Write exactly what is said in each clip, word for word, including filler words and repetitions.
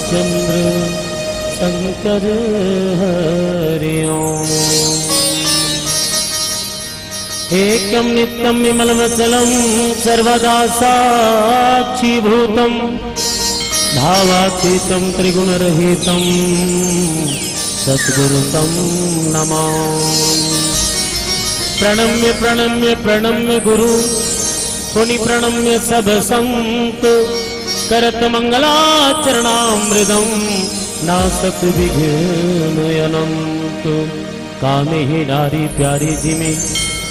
चंद्र शंकर हरि ओम। एकं नित्यं विमलमचलं सर्वदा साक्षिभूतं भावातीतं त्रिगुणरहितं सद्गुरु तं नमामि। प्रणम्य प्रणम्य प्रणम्य गुरु पुनि प्रणम्य सब संत करत मंगलाचरणामृतम नासत विघ्न अनंत। कामे ही नारी प्यारी जिमि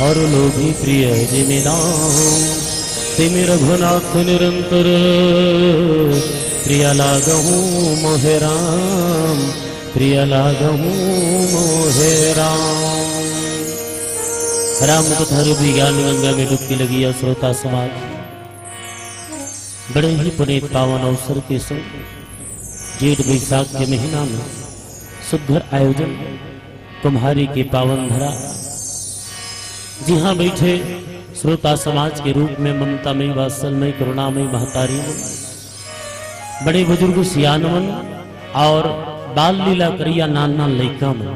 और लोभी प्रिय जिमि नाम। तिमि रघुनाथ निरंतर प्रिय लागहु मोहे राम। प्रिय लागहु मोहे राम। राम कथा रूपी ज्ञान गंगा में डुबकी लगी है श्रोता समाज। बड़े ही पुनीत पावन अवसर के संग जेठ बैसाख के महीना में सुघर आयोजन कुम्हारी के पावन धरा। जी हाँ, बैठे श्रोता समाज के रूप में ममता मई, वात्सल मई, करुणा मई महतारी मन, बड़े बुजुर्ग सियान मन और बाल लीला करिया नान नान लइका मन,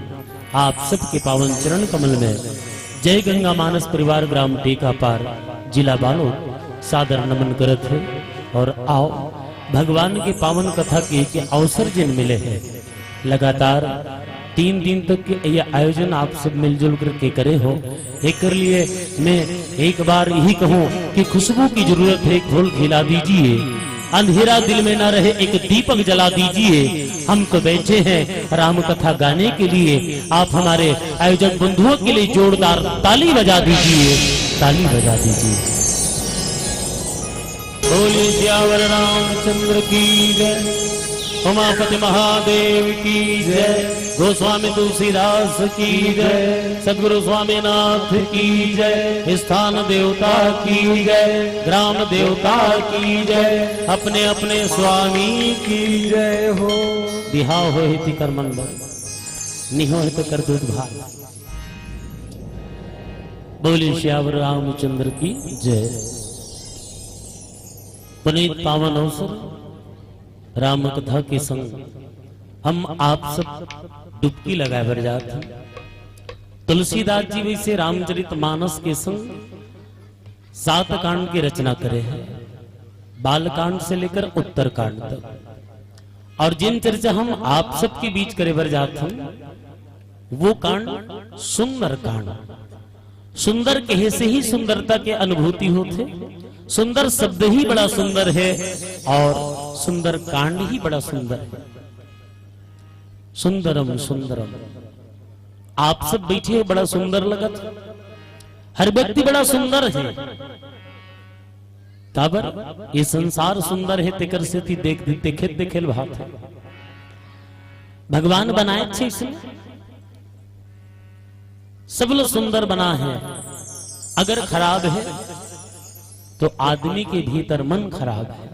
आप सबके पावन चरण कमल में जय गंगा मानस परिवार ग्राम टेकापार जिला बालोद सादर नमन करत हे। और आओ भगवान के पावन कथा के, के अवसर जिन मिले हे, लगातार तीन दिन तक के ये आयोजन आप सब मिलजुल करके करे हो। एकर लिए मैं एक बार यही कहूँ कि खुशबू की जरूरत है, एक फूल खिला दीजिए, अंधेरा दिल में ना रहे, एक दीपक जला दीजिए। हम तो बैठे हैं राम कथा गाने के लिए, आप हमारे आयोजक बंधुओं के लिए जोरदार ताली बजा दीजिए, ताली बजा दीजिए। बोलिए सियावर रामचंद्र की जय, उमापति महादेव की जय, गोस्वामी तुलसीदास की जय, सदगुरु स्वामीनाथ की जय, स्थान देवता की जय, ग्राम देवता की जय, अपने अपने स्वामी की जय हो। बिहाव होय हे तिकर मन बर, निहोय हे तेकर दूध भात। बोलिए सियावर रामचंद्र की जय। पुनीत पावन अवसर राम कथा के संग हम आप सब डुबकी लगाए बर जात हन। तुलसीदास जी वैसे रामचरित मानस के संग सात कांड की रचना करे हैं, बाल कांड से लेकर उत्तर कांड तक। और जिन चर्चा हम आप सबके बीच करे बर जात हन, वो कांड सुंदर कांड। सुंदर कहे से ही सुंदरता के अनुभूति होथे। सुंदर शब्द ही बड़ा सुंदर है और सुंदर कांड ही बड़ा सुंदर है। सुंदरम सुंदरम। आप सब बैठे हो, बड़ा सुंदर लगत हे। हर व्यक्ति बड़ा सुंदर है। काबर? ये संसार सुंदर है, तेकर सेती देख, देखे, देखे ल भात है। भगवान बनाए छे इसने, सब लोग सुंदर बना है। अगर खराब है, तो आदमी के भीतर मन खराब है,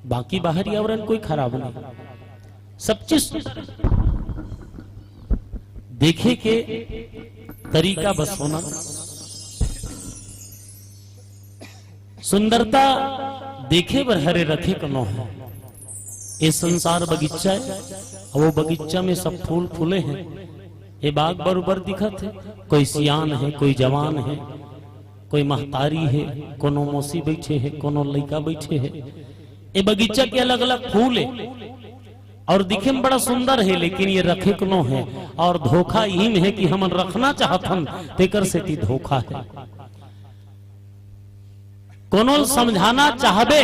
बाकी बाहरी आवरण कोई खराब नहीं। सब चीज देखे के तरीका बस होना। सुंदरता देखे बर हरे रखे कोनो है। ये संसार बगीचा है, और वो बगीचा में सब फूल फूले हैं। ये बाग बरोबर दिखत है, कोई सियान है, कोई जवान है, कोई महतारी है, कोनो मौसी बैठे है, कोनो लइका बैठे है। ये बगीचा के अलग-अलग फूल है और दिखे में बड़ा सुंदर है, लेकिन ये रखे कोनो है। और धोखा इही में है कि हमन रखना चाहत हन, तेकर सेती धोखा है। कोनो ल समझाना चाहबे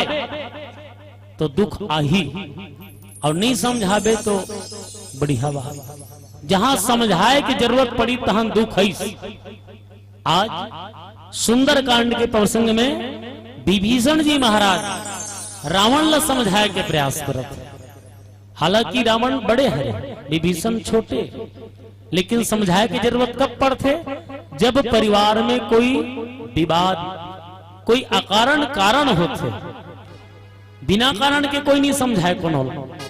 तो दुख आही, और नहीं समझाबे तो बढ़िया बात। जहां समझाए की जरूरत पड़ी, तहां दुख है। आज सुंदरकांड के प्रसंग में विभीषण जी महाराज रावण ला समझाए के प्रयास करत हे। हालांकि रावण बड़े हरे, विभीषण छोटे, लेकिन समझाए की जरूरत कब पड़थे? जब परिवार में कोई विवाद, कोई अकारण कारण होथे। बिना कारण के कोई नहीं समझाए कोनो,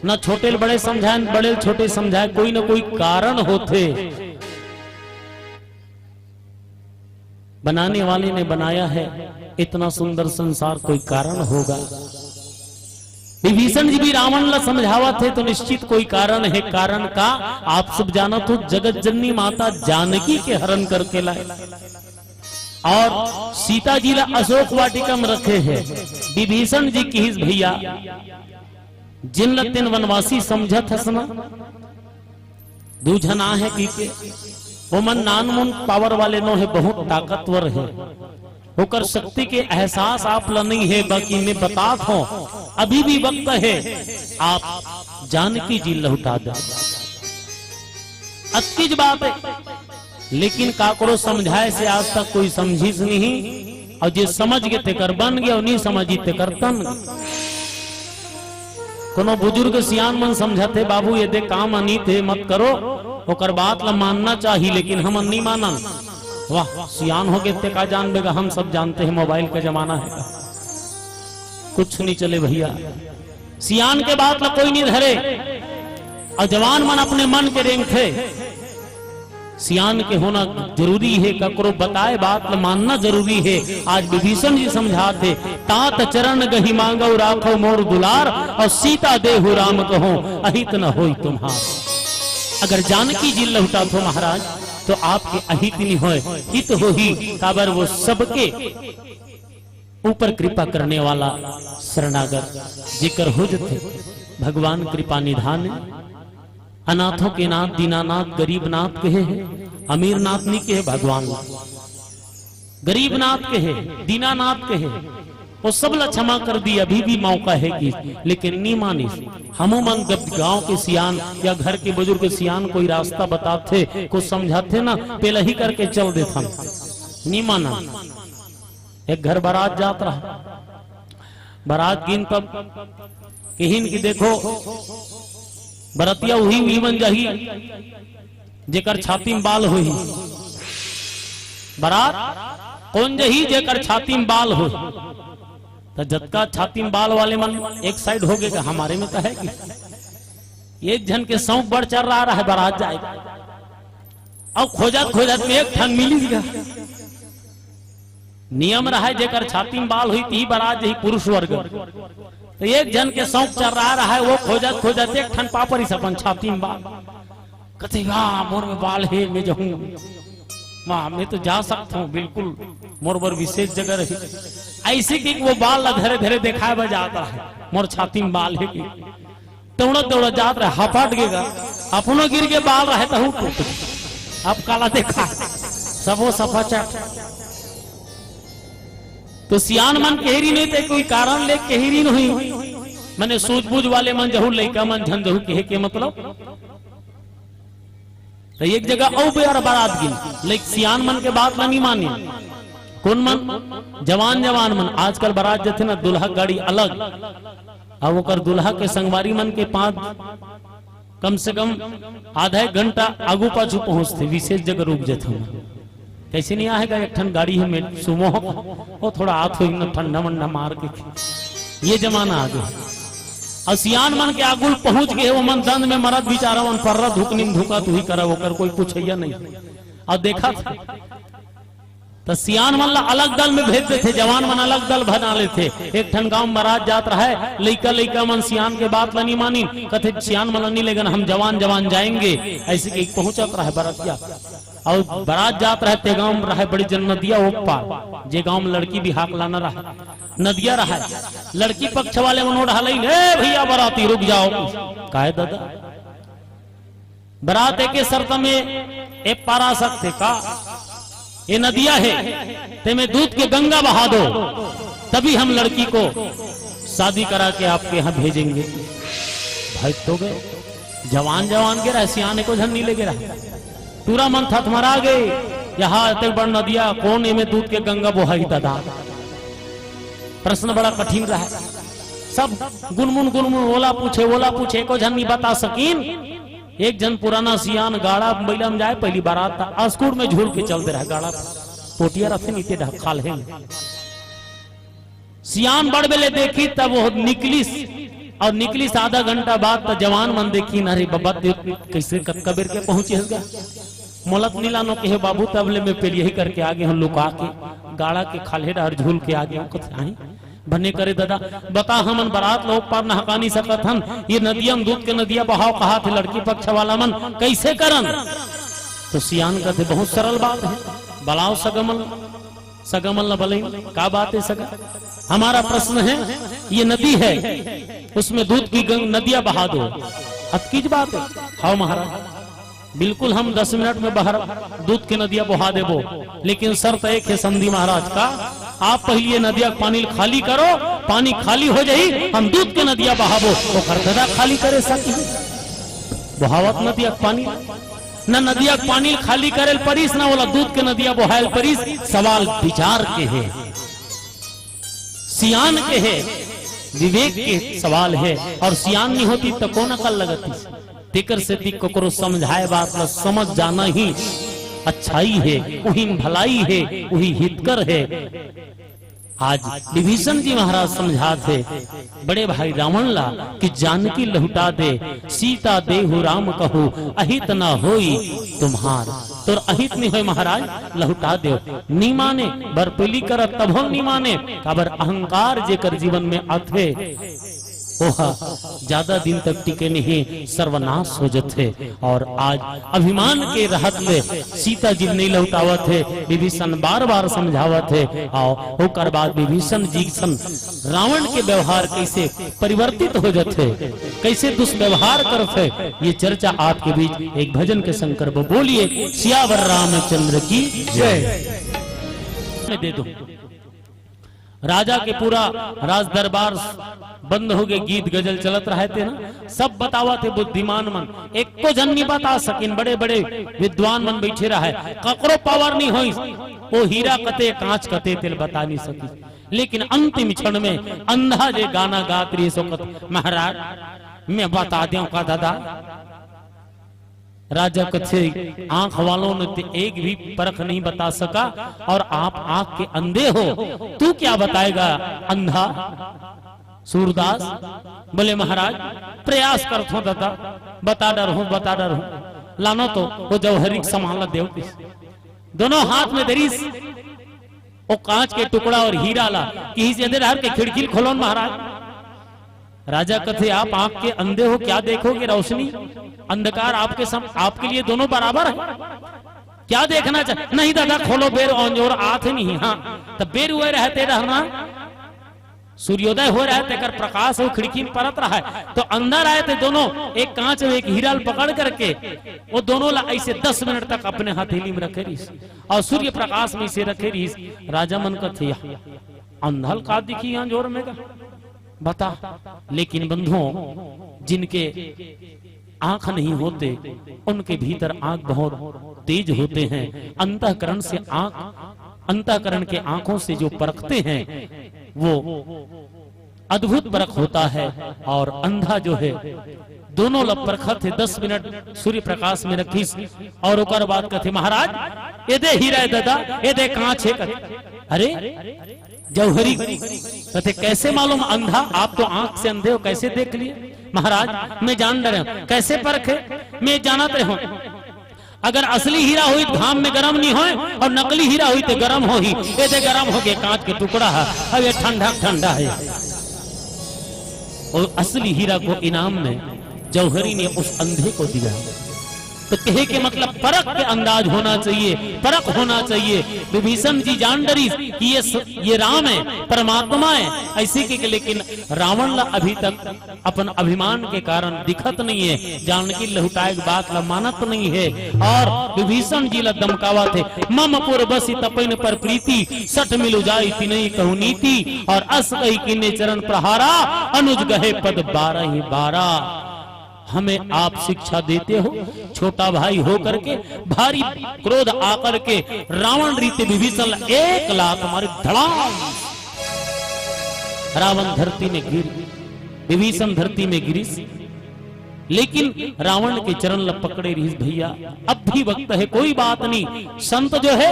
ना छोटे ल बड़े समझाए, बड़े ल छोटे समझाए, कोई ना कोई कारण होथे। बनाने वाले ने बनाया है इतना सुंदर संसार, कोई कारण होगा। विभीषण जी भी रावण ला समझावत हे तो निश्चित कोई कारण हे। कारण का? आप सब जानत हो, जगत जननी माता जानकी के हरण करके लाए और सीता जी ला अशोक वाटिका में रखे हे। विभीषण जी किहिस, भैया, जिन ला तेन वनवासी समझत हस ना, दू झन आहे कहिके, ओमन नानमुन पावर वाले नो हे, बहुत ताकतवर हे। ओकर शक्ति के एहसास आप ला नहीं हे, बाकी मैं बतात हूँ, अभी भी वक्त हे, आप जानकी जी लहुटा दे। अतकीच बात हे, लेकिन काकरो समझाए से आज तक कोई समझिस नहीं, और जे समझ गे तेकर बन गे, और नहीं समझी तेकर तन गे। कोनो बुजुर्ग सियान मन समझत हे, "बाबू, ये दे काम अनीत हे, मत करो, ओकर बात ला मानना चाही, लेकिन हमन नहीं मानन।" वाह, सियान हो गे ते का जानबे गा, हम सब जानते हैं, मोबाइल का जमाना है, कुछ नहीं चले भैया। सियान के बात ला कोई नहीं धरे, और जवान मन अपने मन के रेंगथे। सियान के होना जरूरी हे, ककरो बताए बात ल मानना जरूरी हे। आज विभीषण जी समझात हे, "तात चरण गहि मांगउ राखउ मोर दुलार, और सीता देहु राम कहूँ अहित न होई तुम्हार।" अगर जानकी जी लहुटात हो महाराज, तो आपके अहित नहीं होय, हित होही, काबर वो सबके ऊपर कृपा करने वाला शरणागत जेकर हो जथे, भगवान कृपा निधान। अनाथों के नाथ दीनानाथ गरीब नाथ कहे हे, अमीर नाथ नहीं कहे भगवान ला। गरीब नाथ कहे, दीनानाथ कहे, वो सब ला क्षमा कर दी, अभी भी मौका हे कि, लेकिन नहीं मानिस। हमू मन जब गांव के सियान या घर के बुजुर्ग सियान कोई रास्ता बताथे, कुछ समझाथे ना, पेलही करके चल देथन, नहीं माना। एक घर बारात जात रहा, बारात गिन तब किहिन कि देखो, बरतिया उही, उही मन जाही जेकर छाती में बाल होही। बारात कोन जही? जेकर छाती में बाल होही। तो जतका छाती में बाल वाले मन एक साइड हो गे, हमारे में तो है कि एक झन के शौक बड़ चर रहा है बारात जाए, अब खोजत खोजत में एक ठन मिलिस गा। नियम रहे, जेकर छाती में बाल होही, तिही बारात जही पुरुष वर्ग। तो एक झन के शौक चर रहा रहे, वो खोजत खोजत एक ठन पा परिस अपन छाती में बाल। कथे, "वाह, मोर में बाल हे, मैं जाहूं, वाह, मैं तो जा सकता हूँ, बिल्कुल, मोर बर विशेष जगह रही।" ऐसे कि वो बाल ला धरे धरे देखाए बर जात रहे, "मोर छाती में बाल हे कि।" तेवड़ा तेवड़ा जात रहे, हपट गे गा, अपनो गिर के बाल रहे तहू टूट गे। अब काला देखा, सबो सफाचट। तो सियान मन कहे रहिन ते कोई कारण ले कहे रहिन होही, मने सूझबूझ वाले मन जहू लइका मन झन जहू कहे के मतलब। तो एक जगह अउ बेर बारात गिन, लेकिन सियान मन के बात ला नहीं मानिन। कोन मन? जवान जवान मन। आजकल बारात जथे ना, दुल्हा गाड़ी अलग, अब ओकर दुल्हा के संगवारी मन के पास कम से कम आधा एक घंटा आगू पाछू पहुंचथे, विशेष जगह रुक जथे। कैसे नहीं आएगा, एक ठन गाड़ी हे में सुमो, वो थोड़ा हाथ हो ना ठंडा मंडा मार के, ये जमाना आ गया। और सियान मन के आगू पहुंच गए, वो मन दंद में मरत बेचारा, मन पर्रा धुकनी में धुका तुही करा, ओकर कोई पूछैया नहीं। और देखा था, तो सियान मन ला अलग दल में भेज देथे, जवान मन अलग दल बना लेथे। एक ठन गांव में बारात जात रहे, लइका लइका मन सियान के बात ला नहीं मानिन, कथे, "सियान मन ला नहीं लेगन, हम जवान जवान जाएंगे।" ऐसे के पहुंचत रहे बरतिया, और बारात जात रहे, ते गांव में रहे बड़ी जन नदिया ओ पार, जे गांव में लड़की बिहाक लाना रहे, नदिया रहे, लड़की पक्ष वाले मन ओ डहा लइन, "ए भैया बराती, रुक जाओ।" काय दादा? बरात एके शर्त में ए पार आ सकथे का? ये नदिया हे, ते में दूध के गंगा बहा दो, तभी हम लड़की को शादी करा के आपके यहाँ भेजेंगे। भाई तो गए, जवान जवान के रहे, सियान एको झन नहीं लेगे रहे। टूरा मन थथमरा गए, यहाँ अतेक बड़ नदिया, कोन एमे दूध के गंगा बोहाही दादा? प्रश्न बड़ा कठिन रहा। सब गुनमुन गुनमुन, ओला पूछे, ओला पूछे, एको झन नहीं बता सकीन। एक झन पुराना सियान गाड़ा बइला में जाए, पहली बारात त अस्कूर में झूल के चलते रहे, गाड़ा पोटिया रथे नीचे ढकाल हे। सियान बड़ बेले देखी तब वो निकलिस, और निकलिस आधा घंटा बाद त जवान मन देखिन, "अरे बबा, ते कैसे कतका बेर के पहुंचे हस गा?" मोलत नीला नो कहे, "बाबू, तब ले मैं पेलियही करके आ गे हूं, लुका के, गाड़ा के खाल्हे डहर झूल के आ गे हूं।" कथे, "आही?" बने करे ददा, बता, हमन बरात ल ओ पार नहका नहीं सकत हन, ये नदिया म दूध के नदिया बहाव कहाथे लड़की पक्ष वाला मन, कैसे करन? तो सियान कथे, बहुत सरल बात है, बलाव सगा मन, सगा मन ला बलई, का बात है सगा? हमारा प्रश्न है, ये नदी है, उसमें दूध की गंग नदिया बहा दो, अतकीच बात है। हाँ महाराज, बिल्कुल हम दस मिनट में बहाव दूध के नदिया बहा देबो, लेकिन शर्त एक है समधी महाराज का, आप पहले ये नदिया के पानी ल खाली करो, पानी खाली हो जाही, हम दूध के नदिया बहाबो, ओकर ददा खाली करे सकी। बहावत नदिया के पानी, न नदिया के पानी ल खाली करे ल परिस, न ओला दूध के नदिया बोहाय ल परिस। सवाल विचार के है, सियान के है, विवेक के सवाल है, और सियान नहीं होती तो कौन अकल लगती? तेकर सेती ककरो समझाए बात ला समझ जाना ही अच्छाई है, उही म भलाई है, उही हितकर है। आज विभीषण जी महाराज समझात हे बड़े भाई रावण ला कि जानकी लहुटा दे, सीता देहु राम कहु, अहित न होई तुम्हार। तोर अहित नहीं होय महाराज, लहुटा दे। नहीं माने, बरपेली करत तभो नहीं माने, काबर अहंकार जेकर जीवन में आथे, ओहा ज्यादा दिन तक टिके नहीं, सर्वनाश हो जथे। और आज अभिमान के रहत ले सीता जी नहीं लहुटावत हे, विभीषण बार बार समझावत हे। और ओकर बाद विभीषण जी सन रावण के व्यवहार कैसे परिवर्तित हो जथे, कैसे दुष्व्यवहार करथे, ये चर्चा आपके बीच एक भजन के संग करबो। बोलिए सियावर रामचंद्र की जय। मैं दे दूं। राजा के पूरा राज दरबार बंद हो गए, गीत गजल चलत रहे थे ना, सब बतावत हे बुद्धिमान मन, एको झन नहीं बता सकिन, बड़े बड़े विद्वान मन बैठे रहे, ककरो पावर नहीं होइस, वो हीरा कते कांच कते तेल बता नहीं सकिस। लेकिन अंतिम क्षण में अंधा जे गाना गात रहिस, ओ कथे, महाराज, मैं बता देंव का ददा, राजा कथे, आंख वालों ने तो एक भी परख नहीं बता सका और आप आंख के अंधे हो, तू क्या बताएगा अंधा? सूरदास बोले, महाराज, प्रयास करथों ददा, बता डरहूं, बता डरहूं। लानो तो वो जौहरी के सामान ला देव किस। दोनों हाथ में धरिस, वो कांच के टुकड़ा और हीरा ला, किहिस, एदे डहर के खिड़की ल खोलोन महाराज। राजा कथे, आप आंख के अंधे हो, क्या देखोगे रोशनी, अंधकार आपके सम-, आपके लिए दोनों बराबर है, क्या देखना चाह-, नहीं ददा, खोलो, बेर अंजोर आथे नहीं। हाँ, तब बेर हुए रहते रहना, सूर्योदय हो रहा है, तेकर प्रकाश हो, खिड़की में परत रहा है, तो अंदर आए थे दोनों, एक कांच और एक हीरा ल पकड़ करके वो दोनों ला ऐसे दस मिनट तक अपने हथेली में रखे रहिस और सूर्य प्रकाश में इसे रखे रहिस। राजा मन कथे, या अंधा ल का दिखी अंजोर में गा? बता। लेकिन बंधुओं, जिनके आंख नहीं होते, उनके भीतर आंख बहुत तेज होते हैं, अंतःकरण से आंख, अंतःकरण के आंखों से जो परखते हैं, वो अद्भुत परख होता है। और अंधा जो है, दोनों ला परखत हे, दस मिनट सूर्य प्रकाश में रखिस और ओकर बाद कथे, महाराज, एदे हीरा हे ददा, एदे कांच हे, कथे, अरे, जौहरी कथे, कैसे मालूम अंधा, आप तो आंख से अंधे हो, कैसे देख लिए? महाराज, मैं जान डरे हूं। कैसे परखे? मैं जानत रहे हूं, अगर असली हीरा होई तो घाम में गरम नहीं होए और नकली हीरा होई तो गरम होही। एदे गरम हो गए, कांच के टुकड़ा है, अब ये ठंडा ठंडा है। और असली हीरा को इनाम में जौहरी ने उस अंधे को दिया। तो कहे के मतलब परख के अंदाज होना चाहिए, परख होना चाहिए। विभीषण जी जान डरिस कि ये स-, ये राम है, परमात्मा है, ऐसे के, लेकिन रावण ला अभी तक अपन अभिमान के कारण दिखत नहीं है, जानकी लहुटाए के बात ला मानत नहीं है। और विभीषण जी ला धमकावत हे, मम पुर बसि तपन पर प्रीति, सठ मिलु जाई तिनहि कहु नीति। और अस कहि कीन्हे चरण प्रहारा, अनुज गहे पद बारह ही बारा। हमें आप शिक्षा देते हो, छोटा भाई हो करके भारी क्रोध आकर के रावण रीते विभीषण ला एक लात मारे, धड़ाम। रावण धरती में गिर, विभीषण धरती में गिरिस, लेकिन रावण के चरण ल पकड़े रहिस। भैया, अब भी वक्त है, कोई बात नहीं। संत जो है,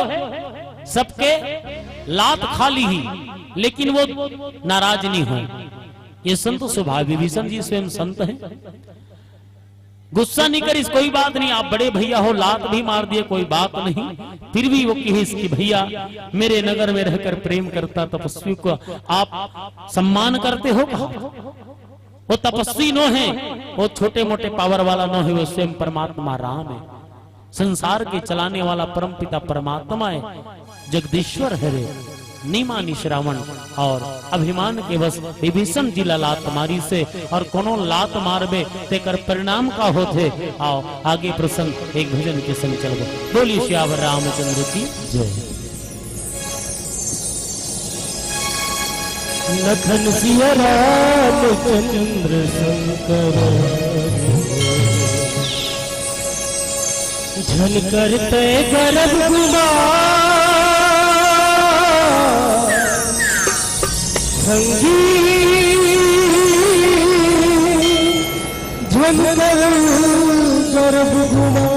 सबके लात खा लीही, लेकिन वो नाराज नहीं हो। ये संत स्वभाव, विभीषण जी स्वयं संत हैं। गुस्सा नहीं करिस, कोई बात नहीं, आप बड़े भैया हो, लात भी मार दिए, कोई बात नहीं। फिर भी वो कहिस कि भैया, मेरे नगर में रहकर प्रेम करता तपस्वी को आप सम्मान करते हो कहा? वो तपस्वी नो है, वो छोटे मोटे पावर वाला नो है, वो स्वयं परमात्मा राम है। संसार के चलाने वाला परमपिता परमात्मा है, जगदीश्वर हरे। नी मानिस रावण और अभिमान के वश विभीषण जी ला लात मारिस हे। और कोनो लात मारबे तेकर परिणाम का होथे। आओ आगे प्रसंग एक भजन के संग चलबो। बोलिए सियावर रामचंद्र की जय। लखन सिया रामचंद्र शंकर। झन करते गर्व गुमान संगी, झन कर गर्व गुमान।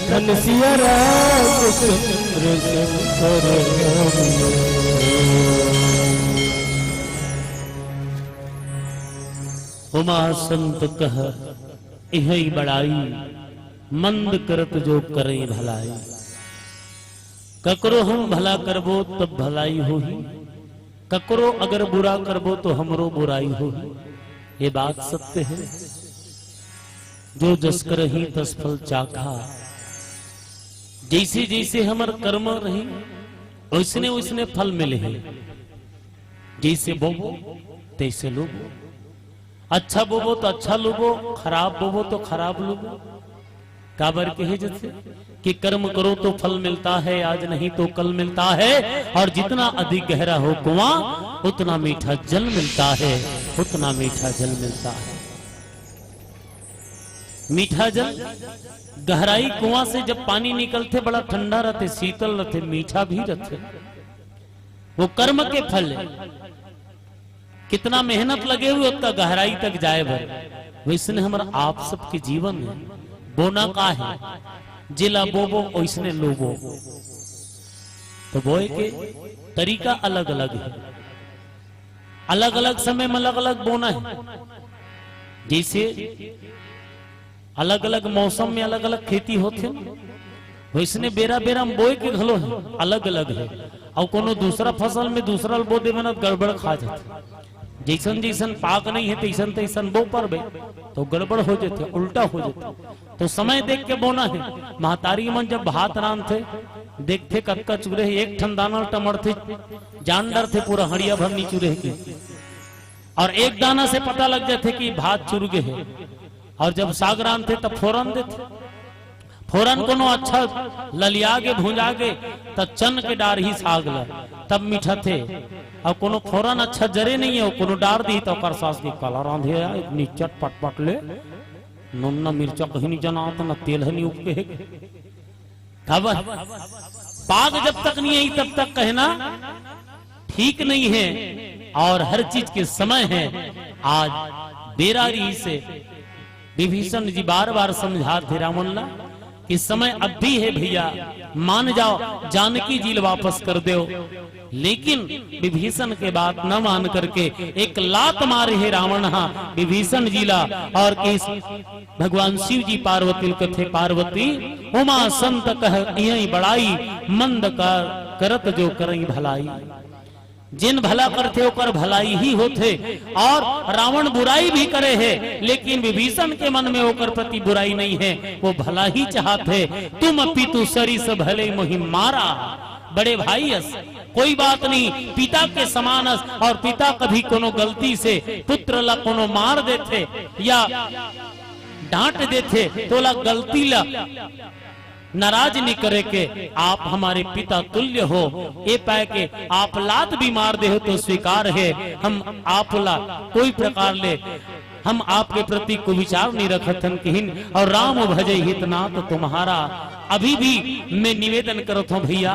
धन सिया रामचंद्र शंकर राम। उमा संत कह इहई बड़ाई, मंद करत जो करें भलाई। ककरो हम भला करबो तब भलाई होही, ककरो अगर बुरा करबो तो हमरो बुराई होही। ये बात सत्य है। जो जस करही तस फल चाखा। जैसे जैसे हमर कर्म रही, ओइसने ओइसने फल मिले हैं। जैसे बोबो तैसे लूबो। अच्छा बोबो तो अच्छा लूबो, खराब बोबो तो खराब लूबो। काबर कहे जैसे कि कर्म करो तो फल मिलता है, आज नहीं तो कल मिलता है। और जितना अधिक गहरा हो कुआं, उतना मीठा जल मिलता है, उतना मीठा जल मिलता है। मीठा जल, गहराई कुआं से जब पानी निकलथे, बड़ा ठंडा रहथे, शीतल रहथे, मीठा भी रहथे। वो कर्म के फल है। कितना मेहनत लगे हुए, उतना गहराई तक जाए बर। वैसने हमर आप सबके जीवन में बोना का है, जेला बोबो ओइसने लूबो। तो बोए के तरीका अलग-अलग है, अलग-अलग समय में अलग-अलग बोना है। जैसे अलग-अलग मौसम में अलग-अलग खेती होथे न, वैसने बेरा-बेरा में बोए के घलो है, अलग-अलग है। अउ कोनो दूसरा फसल में दूसरा ल बो देबे न, त गड़बड़ खा जाथे। जैसन-जैसन पाक नहीं है, तैसन-तैसन बो परबे, तो गड़बड़ हो जाथे, उल्टा हो जाथे। तो समय देख के बोना है। महतारी मन जब भात रांधथे, देखथे कतका चूरे हे, एक ठन दाना ल टमड़थे, जान डरथे पूरा हड़िया भर नी चूरे हे कि। और एक दाना से पता लग जाथे कि भात चुर गे हे। और जब साग रांधथे तब फोरन देथे। फोरन कोनो अच्छा ललिया गे, भुंजा गे, त चन के डारही साग ल, तब मिठाथे। और कोनो फोरन अच्छा जरे नहीं है, कोनो डार दी त ओकर सास के काला रांधे आय, निच्चट पटपट ले, नून न मिर्चा कहीं नहीं जनात, न तेल है नहीं उपके। खबर पाक जब तक नहीं आई तब तक कहना ठीक नहीं है। और हर चीज के समय है। आज बेरारी से विभीषण जी बार बार समझात हे रावण ला कि समय अब भी है भैया, मान जाओ, जानकी जी ल वापस कर दो। लेकिन विभीषण के बात न मान करके एक लात मारे हे रावण हा विभीषण जी ला। और इस भगवान शिव जी पार्वती ल कथे, पार्वती, उमा संत कह इहई बड़ाई, मंद कर करत जो करई भलाई। जेन भला करथे ओकर भलाई ही होथे। और रावण बुराई भी करे हे, लेकिन विभीषण के मन में ओकर प्रति बुराई नहीं है, वो भला ही चाहत हे। तुम पितु सरिस भले मोहि मारा, बड़े भाई अस, कोई बात नहीं, पिता के समान अस। और पिता कभी कोनो गलती से पुत्र ला कोनो मार देथे या डांट देथे, तो ओला गलती ला नाराज नहीं करे के, आप हमारे पिता तुल्य हो। ए पाए के आप लात भी मार दे हो तो स्वीकार है, हम आप ला कोई प्रकार ले हम आपके प्रति कुविचार नहीं रखत हन किहिन। और राम भजे हित नाथ तुम्हारा। अभी भी मैं निवेदन करत हूँ भैया,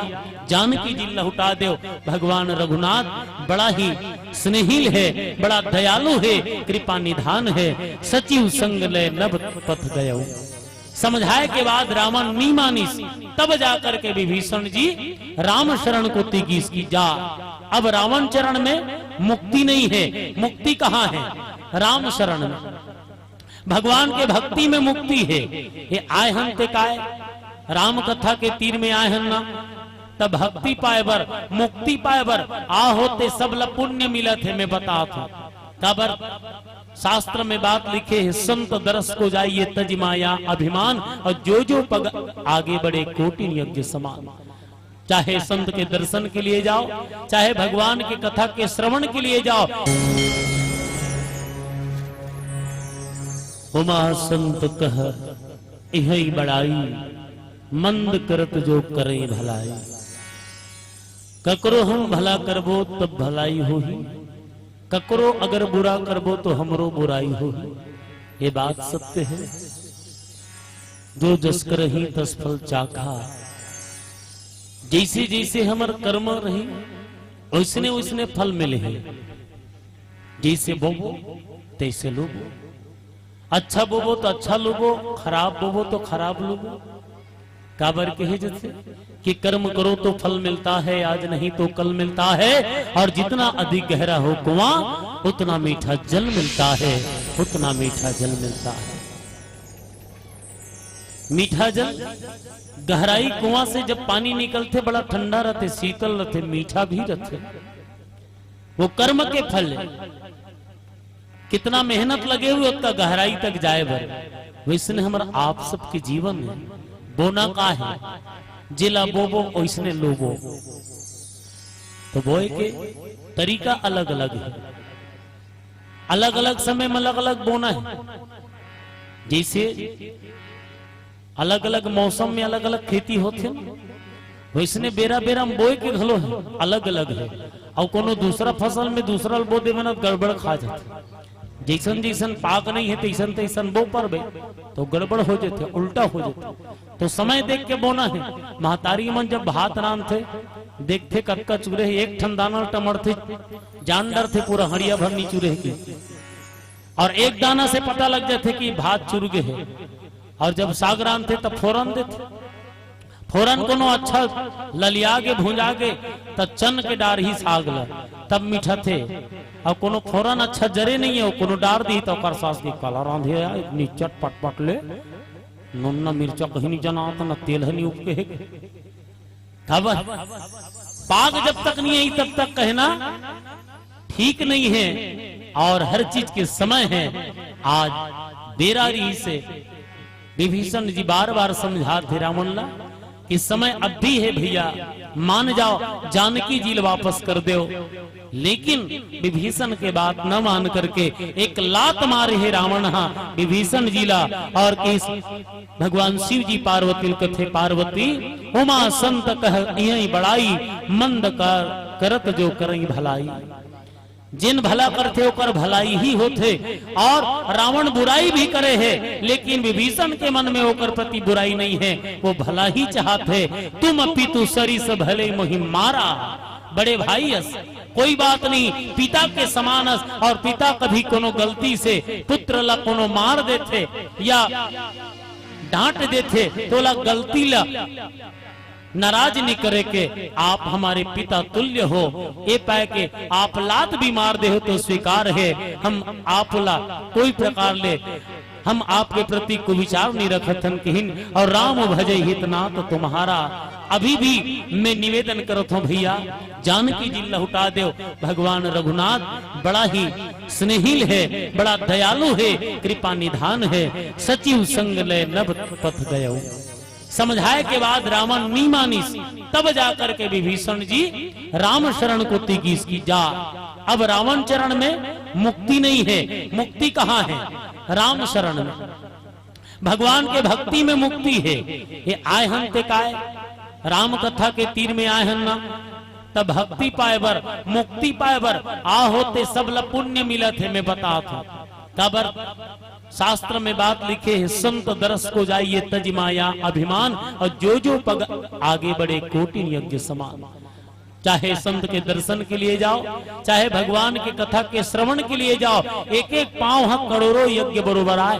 जानकी जी लहुटा देव। भगवान रघुनाथ बड़ा ही स्नेहिल है, बड़ा दयालु है, कृपा निधान है। सचिव संग ले नभ पथ गयउ। समझाए के बाद रावण नी मानिस, तब जा करके विभीषण जी राम शरण कोति गिस कि जा, अब रावण चरण में मुक्ति नहीं है। मुक्ति कहाँ है? राम शरण में, भगवान के भक्ति में मुक्ति है। ये आय हन ते काय, राम कथा के तीर में आय हन ना, तब भक्ति पाए बर, मुक्ति पाए बर आ होते सब ल पुण्य मिलत हे। मैं बतात हूँ काबर शास्त्र में बात लिखे है, संत दरस को जाइए तज माया अभिमान, और जो जो पग आगे बढ़े कोटिन यज्ञ समान। चाहे संत के दर्शन के लिए जाओ, चाहे भगवान के कथा के श्रवण के लिए जाओ। उमा संत कह इहई बड़ाई, मंद करत जो करें भलाई। ककरो हम भला करबो तब भलाई होही, ककरो अगर बुरा करबो तो हमरो बुराई होही। ये बात सत्य है। जो जस करही तस फल चाखा। जैसे जैसे हमर कर्म रही, ओइसने ओइसने फल मिले हैं। जैसे बोबो तैसे लूबो। अच्छा बोबो तो अच्छा लूबो, खराब बोबो तो खराब लूबो। काबर कहे जैसे कि कर्म करो तो फल मिलता है, आज नहीं तो कल मिलता है, और जितना अधिक गहरा हो कुआं, उतना मीठा जल मिलता है, उतना मीठा जल मिलता है। मीठा जल, गहराई कुआं से जब पानी निकलथे, बड़ा ठंडा रहथे, शीतल रहथे, मीठा भी रहथे। वो कर्म के फल हे। कितना मेहनत लगे हुए ओतका गहराई तक जाए बर। वैसने हमर आप सबके जीवन में बोना का हे, जेला बोबो ओइसने लोबो। तो बोए के तरीका अलग-अलग हे, अलग-अलग समय में अलग-अलग बोना हे। जैसे अलग-अलग मौसम में अलग-अलग खेती होथे न, वैसने बेरा-बेरा में बोए के घलो हे, अलग-अलग हे। अउ कोनो दूसरा फसल में दूसरा ल बो देबे न, गड़बड़ खा जाथे। जैसन जैसन पाक नहीं हे, तैसन तैसन बो परबे, तो गड़बड़ हो जाथे, उल्टा हो जाथे। तो समय देख के बोना हे। महतारी मन जब भात रांधथे, देखथे कतका चुरे हे, एक ठन दाना ल टमड़थे, जान डरथे पूरा हड़िया भर नी चुरे हे कि। और एक दाना से पता लग जाथे कि भात चुर गे हे। और जब साग रांधथे, तब फोरन देथे। फोरन कोनो अच्छा ललिया के, भुंजा के, त चन के डारही साग ल, तब मिठाथे। अउ कोनो फोरन अच्छा जरे नहीं हे, कोनो डार दिही, त ओकर सास के काला रांधे हे, इतनी चटपट पट ले, नून न मिर्चा कहीं नहीं जनात, न तेल हे, नहीं उपके हे। तब पाग जब तक नहीं आई, तब तक कहना ठीक नहीं है, और हर चीज के समय है। आज बेरा रहिसे विभीषण जी बार बार समझाथे रावण ला कि समय अब भी है भैया, मान जाओ, जानकी जी ल वापस कर देव। लेकिन विभीषण के बात न मान करके एक लात मारे हे रावण हा विभीषण जी ला, और किस भगवान शिव जी पार्वती ल कथे, पार्वती, उमा संत कह इहै बड़ाई, मंद कर करत जो करई भलाई। जिन भला करथे ओकर भलाई ही होथे, और रावण बुराई भी करे हे, लेकिन विभीषण के मन में ओकर प्रति बुराई नहीं है, वो भला ही चाहत है। तुम पितु सरिस भले मोहि मारा, बड़े भाई अस, कोई बात नहीं, पिता के समान अस, और पिता कभी कोनो गलती से पुत्र ला कोनो मार देथे या डांट देथे, तो ओला गलती ला नाराज नहीं करे के, आप हमारे पिता तुल्य हो। ए पाए के आप लात भी मार दे हो तो स्वीकार है, हम आप ला कोई प्रकार ले, हम आपके प्रति कुविचार नहीं रखत हन किहिन। और राम भजे हित नाथ तुम्हारा। अभी भी मैं निवेदन करत हूँ भैया, जानकी जी लहुटा देव। भगवान रघुनाथ बड़ा ही स्नेहिल है, बड़ा दयालु है, कृपा निधान है। सचिव संग लय नभ पथ गयो। समझाए के बाद रावण नी मानिस, तब जा करके विभीषण जी राम शरण को तीकीस कि जा, अब रावण चरण में मुक्ति नहीं है। मुक्ति कहाँ है? राम शरण में, भगवान के भक्ति में मुक्ति है। ये आए हन ते काय, राम कथा के तीर में आए हन ना, तब भक्ति पाए बर, मुक्ति पाए बर आ होते, सब ला पुण्य मिलत है। मैं बतात हूँ काबर, शास्त्र में बात लिखे है, संत दरस को जाइए तजि माया अभिमान, और जो जो पग आगे बढ़े कोटिन यज्ञ समान। चाहे संत के दर्शन के लिए जाओ, चाहे भगवान के कथा के श्रवण के लिए जाओ, एक एक पांव ह करोड़ों यज्ञ बरोबर आए।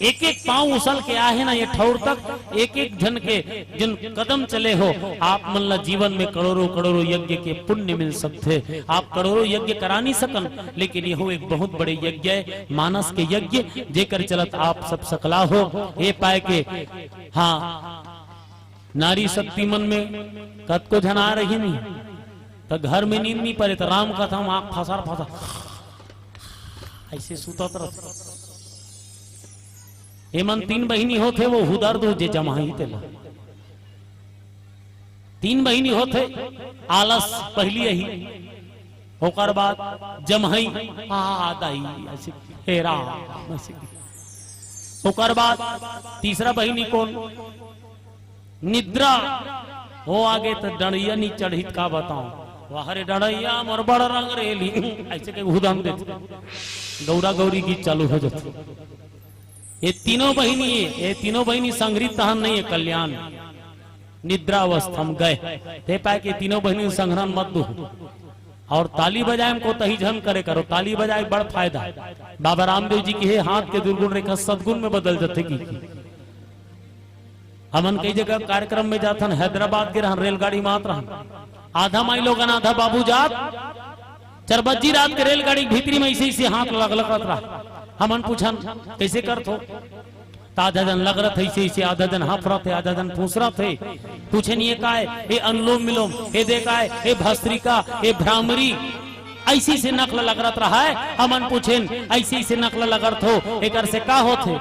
एक एक पांव उसल के आहे ना ये ठौर तक, एक एक झन के जिन कदम चले हो, आप मन ला जीवन में करोड़ों करोड़ों यज्ञ के पुण्य मिल सकथे। आप करोड़ों यज्ञ करा नहीं सकन, लेकिन यहो एक बहुत बड़े यज्ञ है, मानस के यज्ञ, जेकर चलत आप सब सकला हो। ये पाए के, हाँ, नारी शक्ति मन में कतको झन आ रही नहीं, त घर में नींद नहीं परे, त राम कथा में आँख फसर फसर ऐसे सुतत रह। एमन तीन बहिनी होथे, वो हुदर्द हो जे जमाही तेला। तीन बहिनी होथे, आलस पहली यही, ओकर बाद जमहई, आ दाई, ऐसे, हे राम, ऐसे। ओकर बाद तीसरा बहिनी कौन? निद्रा। हो आगे तो डंडइया नहीं चढ़ित का बताऊं। वाह रे डंडइया, मोर बड़ रंग रेली, ऐसे के हुदन देथे। गौरा गौरी गीत चालू हो जाथे। ये तीनों बहिनी, ये तीनों बहिनी संघरी तहन नहीं है, कल्याण निद्रावस्था में गए। ते पाए के तीनों बहिनी संघरन मत दो। और ताली बजाए में कोताही झन करे करो, ताली बजाए बड़ फायदा। बाबा रामदेव जी की है, हाथ के दुर्गुण रेखा सद्गुण में बदल जाथे की। हमन कई जगह कार्यक्रम में जाथन, हैदराबाद के रहन, रेलगाड़ी में आत रहन, आधा माई लोगन, आधा बाबू जात, चार बज्जी रात के रेलगाड़ी के भीतरी में ऐसे ऐसे हाथ लग लगत रहा। हमन पूछन, "कैसे करत हो?" त आधा जन लग रहा थे ऐसे ऐसे, आधा जन हाँफ रहा थे, आधा जन फूस रहा थे। पूछे नहीं, "ये काय? ये अनुलोम विलोम, ये दे काय? ये भस्त्रिका, ये भ्रामरी?" ऐसे ऐसे नकल लगरत रहा है। हमन पूछेन, "ऐसे ऐसे नकल लगरत हो, एकर से का होथे?"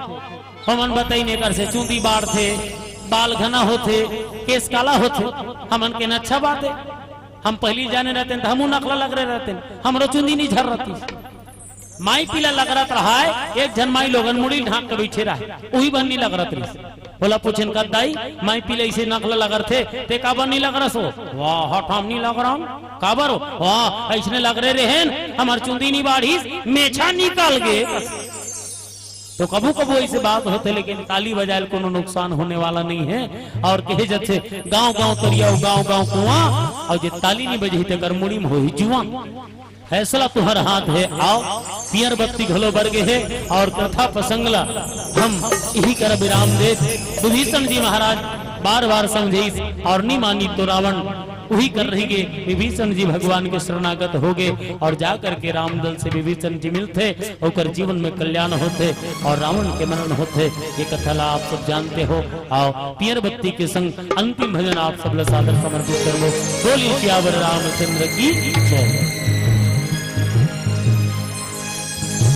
हमन बताइन, "एकर से चूंदी बाढ़थे, बाल घना होथे, केस काला होथे।" हमन केन, "अच्छा बात है, हम पहली जाने रहतेन त हमू नकला लगरे रहतेन, हमरो चूंदी नहीं झर रहती।" माई पीला लगरत रहा है, एक झन माई लोगन मुड़ी ढांक के बैठे रहा, वही बन नहीं लगरत रही। बोला पूछेन, "का दाई, माई पीला ऐसे नकला लगरथे, ते का बन नहीं लगरस हो?" "वाह, हट, हम नहीं लगरन।" "काबर हो?" "वाह, ऐसने लगरे रहेन, हमार चूंदी नहीं बाढ़िस, मेछा निकल गे।" तो कभू कभू ऐसे बात होथे, लेकिन ताली बजाए ले कोनो नुकसान होने वाला नहीं है। और कहे जथे, "गांव गांव तरिया, गांव गांव कुआं, और जे ताली नहीं बजही तेकर मुड़ी में होही जुआं।" फैसला तुहर हाथ है, आओ, पियर बत्ती घलो बर गे है और कथा प्रसंग ला हम इही कर विराम दे। विभीषण जी महाराज बार बार समझाइस और नहीं मानी तो रावण उही कर रही गे। विभीषण जी भगवान के शरणागत हो गए और जा करके रामदल से विभीषण जी मिलथे, ओकर जीवन में कल्याण होथे और रावण के मरण होथे। ये कथा ला आप सब जानते हो। आओ, पियर बत्ती के संग अंतिम भजन आप सब ला सादर समर्पित करबो। बोलिए सियावर रामचंद्र की जय।